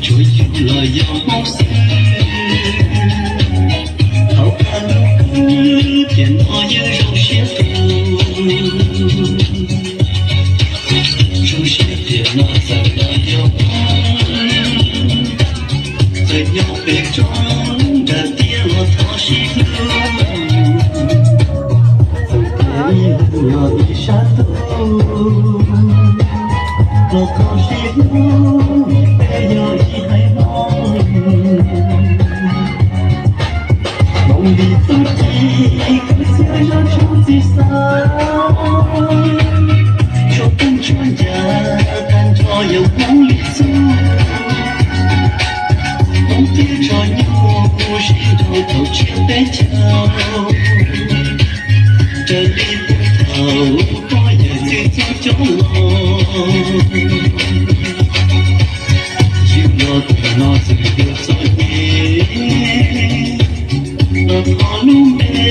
Tsuas yog los yog Hmoob xwb, thaum kawg lub kwv tiam no yeej zoo siab tus. Zoo siab tiam no txawm los yog Hmoob, txawm nyob pem roob nram tiaj los thov sib hlub. Txawm tias ib leeg yog ib sab ntuj, los thov sib hlub, peb yog ib haiv Hmoob. Hmoob li txuj ci, kwv txhiaj zaj tshoob txiv xav, tsuas poob tsuas ncas tag nrho yog Hmoob li txuj. Hmoob twb tso nyuj sib nraus thaum tsiab peb caug, raws li puag thaum pog yawm txwv txob cov los. Yug los thaum no txawm yuav txom nyem, los thov lub npe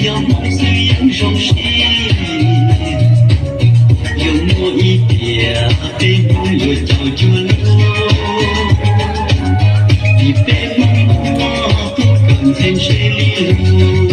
yog Hmoob xwb yeej zoo siab. Yuav muaj ib tiam peb Hmoob yuav caum cuag luag, vim peb Hmoob muaj tub kawm ntxhais ntse li lug.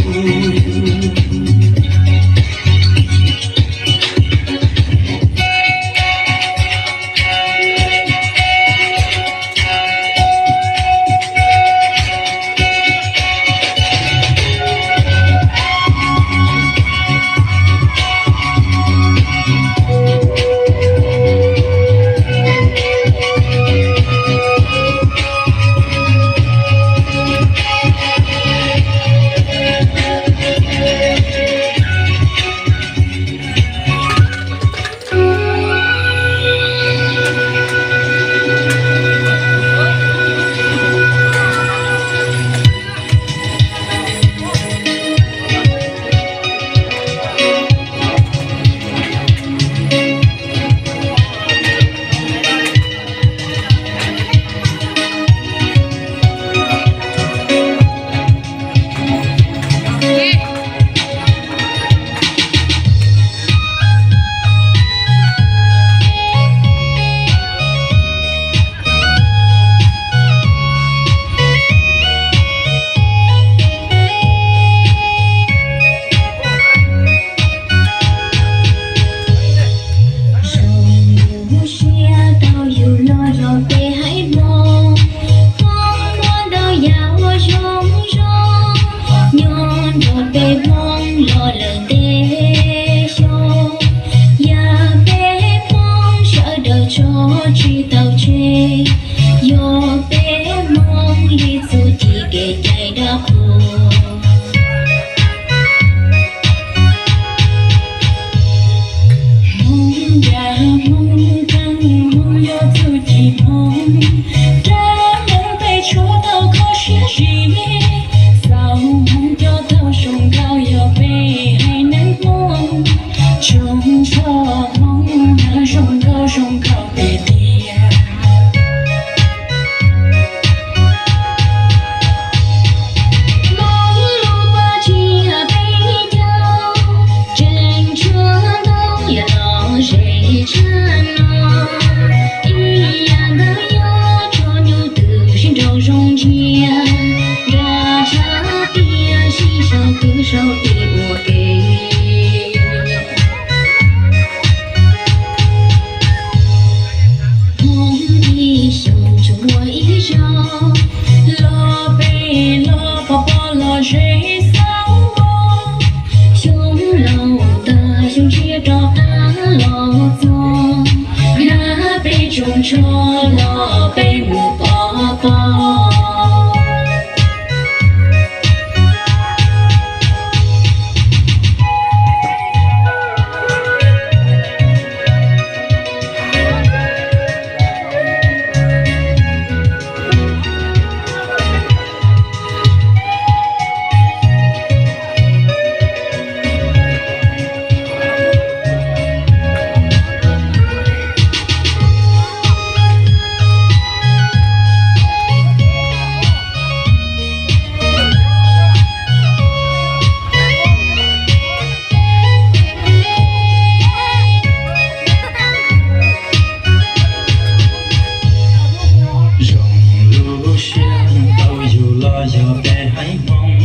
Zoo lub siab tau yug los yog peb haiv Hmoob,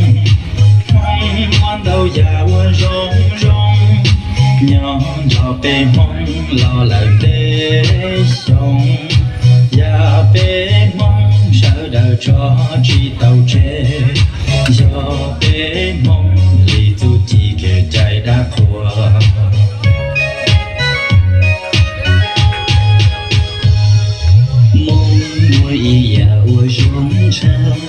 Hmoob muaj ntau yam uas zoo zoo, nyob nrog peb Hmoob los lawm ntev xyoo. Yam peb Hmoob sawv daws tso tsis tau tseg, yog peb Hmoob li txuj ci kev cai dab qhuas. Hmoob muaj ib yam uas zoo tshaj,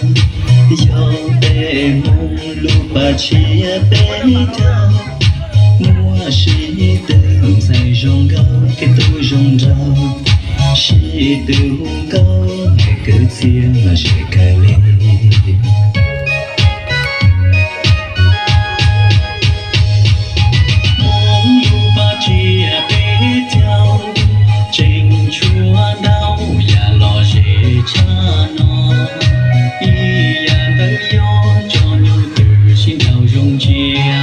yog peb Hmoob lub paj tshiab peb caug. Muaj sib tw ntxhais zoo nkauj, kwv tij zoo nraug, sib tw hu nkauj, kwv txhiaj los ze kawg li. Hmoob lub paj tshiab peb caug, tseem tshuav ntau yam lom zem tshaj no. Ib yam ntawd yog tso nyuj twm sib ntaus zoo ntsia,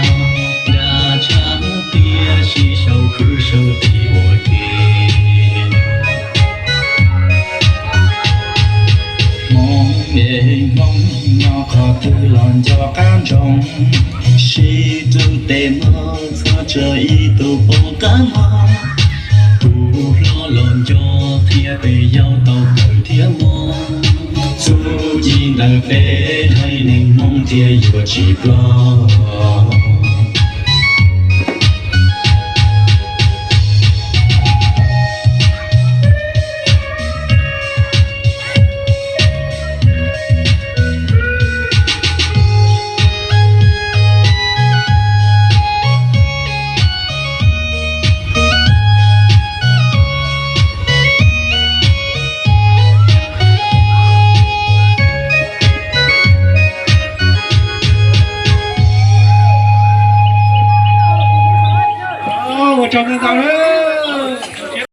nra tshaj tiaj sib sau kwv sau tij ua ke. Hmoob es Hmoob nyob qhov twg los nco qab ntsoov, sib hlub tes mog txhob tso ib tug poob qab mog. Tus hlob los nco qhia tes yau tau kawm thiab mob, txuj ci ntawm peb haiv neeg Hmoob thiaj yuav tsis ploj.